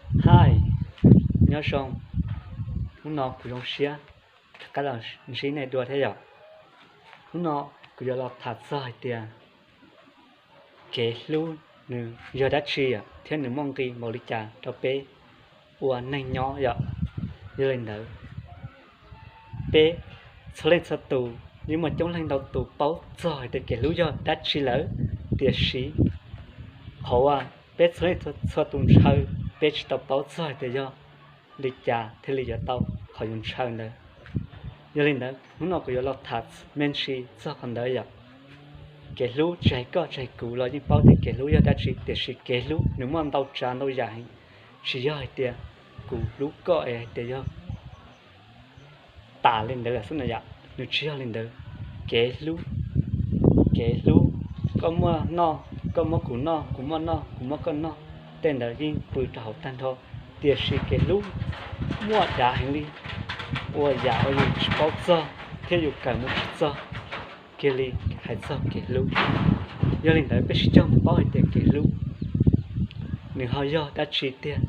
Hi, nyob zoo, hnub no kuv zoo siab rov qab los ntsib nej dua thiab yom. Hnub no kuv yuav los tham txog hais tias kev hlub nws yog dab tsi yom, thiab nws muaj nqi npaum li cas rau peb ua neej nyob yom. Yog li ntawd, peb txhua leej txhua tus yeej muaj coob leej ntau tus paub txog hais tias kev hlub yog dab tsi lawm, tiam sis qhov uas peb txhua leej txhua tus ntshaw, peb tsis tau paub txog hais tias yog li cas thiaj li yuav tau qhov yus ntshaw ntawd. Yog li ntawd, hnub no kuv yuav los tham me ntsis txog qhov ntawd yom. Kev hlub tsis hais koj tsis hais kuv los yeej paub tias kev hlub yog dab tsi, tiam sis kev hlub nws muaj ntau tsav ntau yam heev, tsis yog hais tias kuv hlub koj es hais tias yog tas li ntawd lawm xwb no yom. Nws tsis yog li ntawd. Kev hlub, kev hlub, koj muab noj, koj muab kuv noj, kuv muab noj, kuv muab koj noj, tej ntawd yeej pw rau hauv tag nrho. Tiam sis kev hlub muaj dav heev li, ua yam uas yus tsis paub txog thiab yus kawm mus tsis txog kiag li hais txog kev hlub. Yog li ntawd peb sib cog mus paub hais tias kev hlub nws ho yog dab tsi tiag.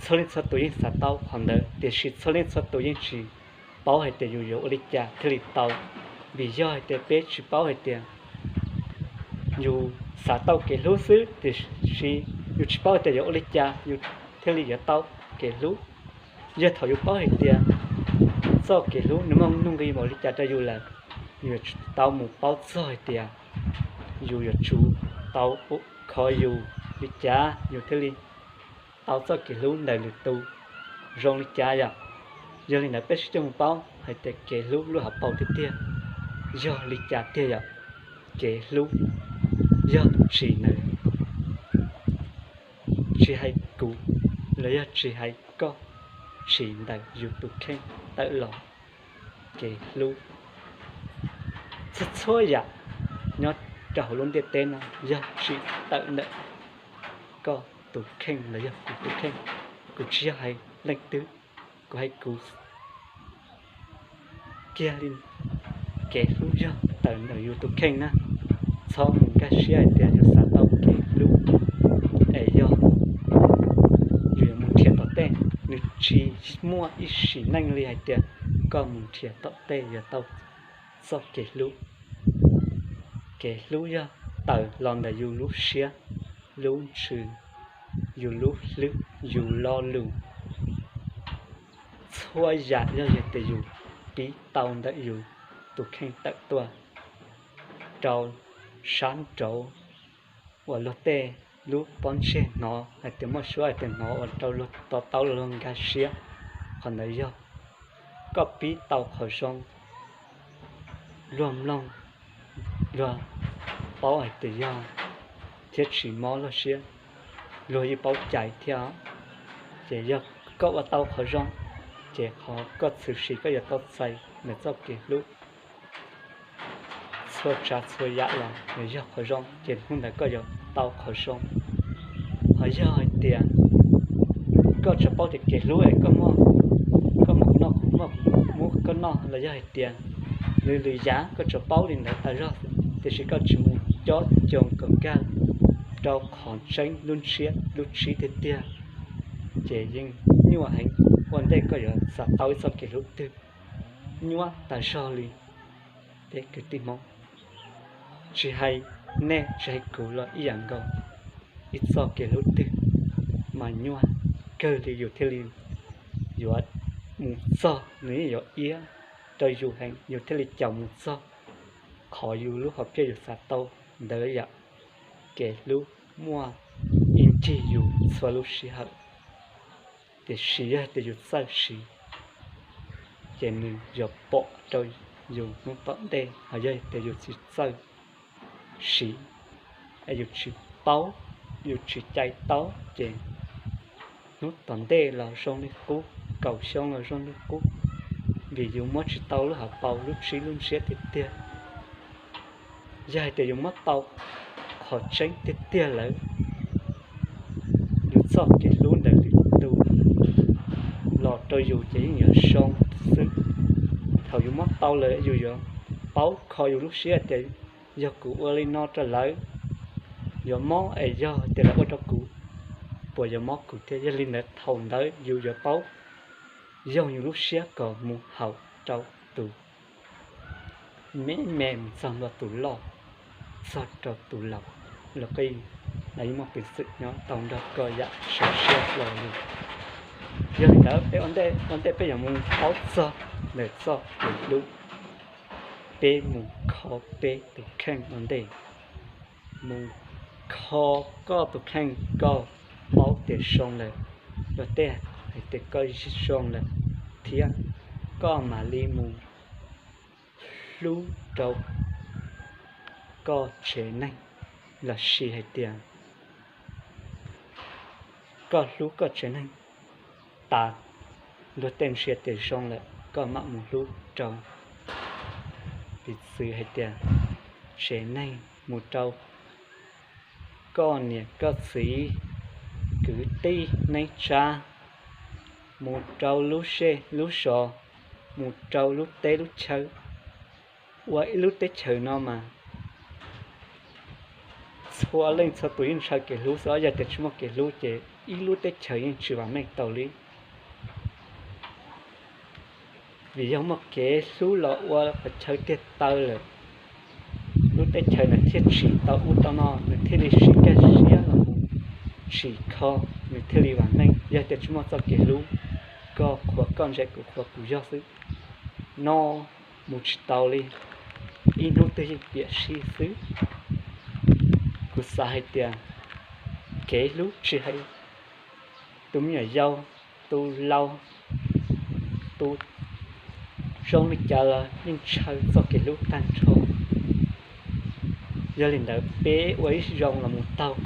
Txhua leej txhua tus yeej xav tau qhov ntawd, tiam sis txhua leej txhua tus yeej tsis paub hais tias yus yuav ua li cas thiaj li tau. Vim yog hais tias peb tsis paub hais tias yus xav tau kev hlub xwb, tiam sis yus tsis paub hais tias yuav ua li cas yus thiaj li yuav tau kev hlub. Yog thaum yus paub hais tias txoj kev hlub nws muaj nuj nqi npaum li cas rau yus lawm, yus yuav tau mus paub txog hais tias yus yuav tsum tau kho yus li cas yus thiaj li tau txoj kev hlub ntawm lwm tus zoo li cas yom. Yog li ntawd peb sib cog mus paub hais tias kev hlub lub hauv paus tiag tiag yog li cas tiag yom. Kev hlub yog tsim ntawm, tsis hais kuv los yog tsis hais koj, tsim ntawm yus tus kheej tawm los. Kev hlub txhua txhua yam nyob rau hauv lub ntiaj teb no yog tsim tawm ntawm koj tus kheej los yog kuv tus kheej. Kuv tsis yog hais leej twg, kuv hais kuv kiag li. Kev hlub yog tawm ntawm yus tus kheej na. Txhob mus nkag siab hais tias yus xav tau kev hlub es yog yus yuav mus nrhiav tom tej. Nws tsis muaj ib sim neej li hais tias koj mus nrhiav tom tej yuav tau txoj kev hlub. Kev hlub yog tawm los ntawm yus lub siab, lub ntsws, yus lub hlwb, yus lo lus. Txhua yam yog tias yus pib tau ntawm yus tus kheej tawm tuaj rau sab nraud uas luag tej lub pob ntseg hnov hais tias muaj suab hais tias hnov ua rau luag to taub los luag nkag siab. Qhov ntawd yog koj pib tau qhov zoo, luag mloog, luag paub hais tias yog thiab tsis mob luag siab, luag yeej paub cai thiab. Ces yog koj ua tau qhov zoo, ces qhov koj txwm sim koj yuav tau txais ntawm txoj kev hlub. Txhua tsav txhua yam los nws yog qhov zoo ces hnub ntawd koj yuav tau qhov zoo. Ho yog hais tias koj tsuas paub tias kev hlub es koj muab kuv noj, kuv muab koj noj los yog hais tias lwm lwm yam koj tsuas paub li ntawd tas zog, tiam sis koj tsis mus cob coo kom nkag rau qhov tseeb lub ntsiab lub tsib tiag tiag, ces yeej nyuaj heev ua ntej koj yuav xav tau ib txoj kev hlub twg. Nyuaj tas zog li. Peb kwv tij Hmoob, tsis hais nej tsis hais kuv los ib yam nkaus, ib txoj kev hlub twg mas nyuaj kawg li yus thiaj li yuav mus txog, nws yeej yuav iab rau yus heev yus thiaj li caum mus txog qhov yus lub hom phiaj yus xav tau ntawd yom. Kev hlub muaj ib ncig yus txhua lub sij hawm, tiam sis yog tias yus txawj siv ces nws yuav pom rau yus hnub tom ntej. Ho yog tias yus tsis txawj siv es yus tsis paub, yus tsis cais taub ces hnub tom ntej los zoo li qub, kaum xyoo los zoo li qub, vim yus muab tsis tau lub hauv paus lub tsib lub ntsiab tiag tiag. Yog hais tias yus muab tau qhov tseeb tiag tiag lawm, yus txoj kev hlub ntawm lwm tus los rau yus ces yeej yuav zoo xwb. Thaum yus muab tau lawm yus yuav paub kho yus lub siab tias yog kuv ua li no rau lawv yuav mob es yog tias lawv ua rau kuv puas yuav mob kuv thiab. Yog li ntawd thaum ntawd yus yuav paub yoog yus lub siab kom mus haum rau tus me me mus txog ntua tus loj, txog rau tus laus, los qij los yeej muaj peev xwm nyob tau nrog koj yam sav siab hlo li. Yog li ntawd peb ua ntej peb yuav mus paub txog ntawm txoj kev hlub. Peb mus kho peb tus kheej ua ntej, mus kho koj tus kheej, koj paub tias zoo lawm, luag tej hais tias koj zoo lawm thiab, koj mam li mus hlub rau koj tsev neeg, los sis hais tias koj hlub koj tsev neeg tas, luag tej ntsia tias zoo lawm koj mam mus hlub rau, piv txwv hais tias tsev neeg, mus rau koj niam koj txiv, kwv tij neej tsa, mus rau lub zej lub zos, mus rau lub teb lub chaw. Ua ib lub teb chaws no mas txhua leej txhua tus yeej ntshaw kev hlub xwb, yog tias tsis muaj kev hlub ces ib lub teb chaws yeej tsis vam meej tau li. Vim yog muaj kev hlub los ua qhov chaw tiag taw lawm, lub teb chaws nws thiaj tsim tau ub tau no, nws thiaj li siv kaj siab los tsim kho, nws thiaj li vam meej. Yog tias tsis muaj txoj kev hlub, koj qhuas koj ntse kuv qhuas kuv yog xwb, no mus tsis tau li, ib hnub twg yeej piam sij xwb. Kuv xav hais tias kev hlub tsis hais tus me nyuam yaus, tus laus, tus zoo li cas los yeej ntshaw txoj kev hlub tag nrho. Yog li ntawd peb ua ib zoo los mus taug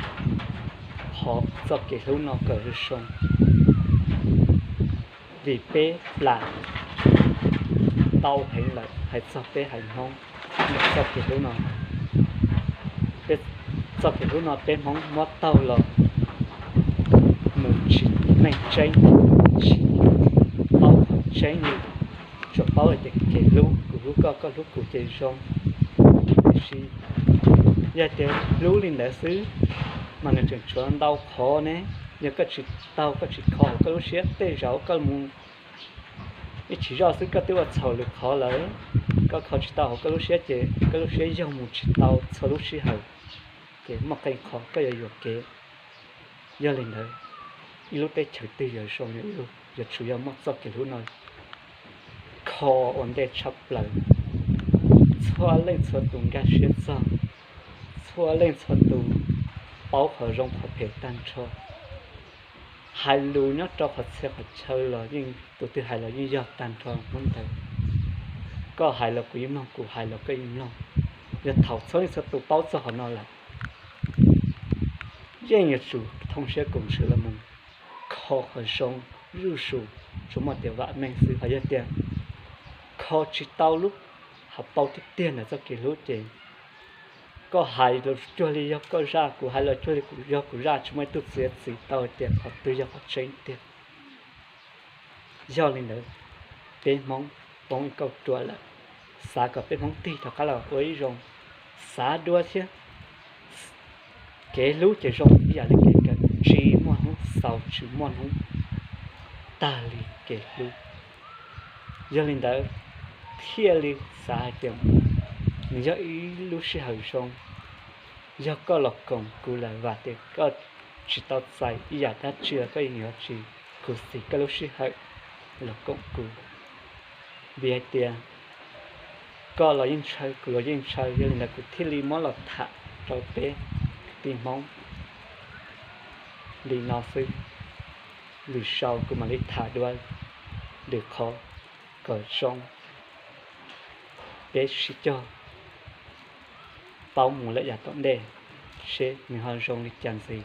qhov txoj kev hlub no kom zoo zoo, vim peb plam tau heev lawm hais txog peb haiv Hmoob txoj kev hlub no. Peb txoj kev hlub no peb Hmoob muab taug los mus tsis meej tseeb, tsis paub qhov tseeb li, tsuas paub hais tias kev hlub, kuv hlub koj, koj hlub kuv ces zoo. Tiam sis yog tias hlub li ntawd xwb mas nws tseem tshuav ntau qhov ne. Yog koj tsis taug, koj tsis kho hauv koj lub siab, tej zaum koj mus ib chim zoj xwb koj twb ua txhaum lwm qhov lawm. Koj kho tsis tau hauv koj lub siab ces koj lub siab yog mus tsis tau txhua lub sij hawm, ces muaj qee qhov koj yuav yuam kev. Yog li ntawd, ib lub teb chaws twg yuav zoo, yuav tsum yog muaj txoj kev hlub no kho ua ntej tshaj plaws. Txhua leej txhua tus nkag siab txog, txhua leej txhua tus paub qhov zoo qhov phem tag nrho. Hais lus nyob rau qhov txhia qhov chaw los yeej tus twg hais los yeej yog tag nrho hnub ntawd. Koj hais los kuv yeej mloog, kuv hais los koj yeej mloog. Yog thaum txhua leej txhua tus paub txog qhov no lawm, yeej yuav tsum thooj siab koom ntsws los mus kho qhov zoo zuj zus, tsuas muaj tias vam meej xwb. Ho yog tias kho tsis tau lub hauv paus tiag tiag ntawm txoj kev hlub ces koj hais los cuag li yog koj zaj, kuv hais los cuag li yog kuv zaj, tsis muaj ib tug txiav txim tau hais tias qhov twg yog qhov tseeb tiag. Yog li ntawd, peb Hmoob poob ib kauj ruam lawm. Xav kom peb Hmoob tig rov qab los ua ib zoo, xav dua thiab. Kev hlub ces zoo ib yam li kev kawm, tsis muaj hnub xaus, tsis muaj hnub tag li kev hlub. Yog li ntawd, thiaj li xav hais tias nws yog ib lub sij hawm zoo. Yog koj los koom kuv lawm, vam tias koj tsis tau txais ib yam dab tsi los koj yeej yuav tsis khuv xim koj lub sij hawm los koom kuv. Vim hais tias koj los yeej ntshaw, kuv los yeej ntshaw, yog li ntawd kuv thiaj li muab los tham rau peb kwv tij Hmoob li no xwb. Lwm zaus kuv mam li tham dua lwm qhov kom zoo, peb sib cog paub mus lawm yav tom ntej seb nws ho zoo li cas ntxiv.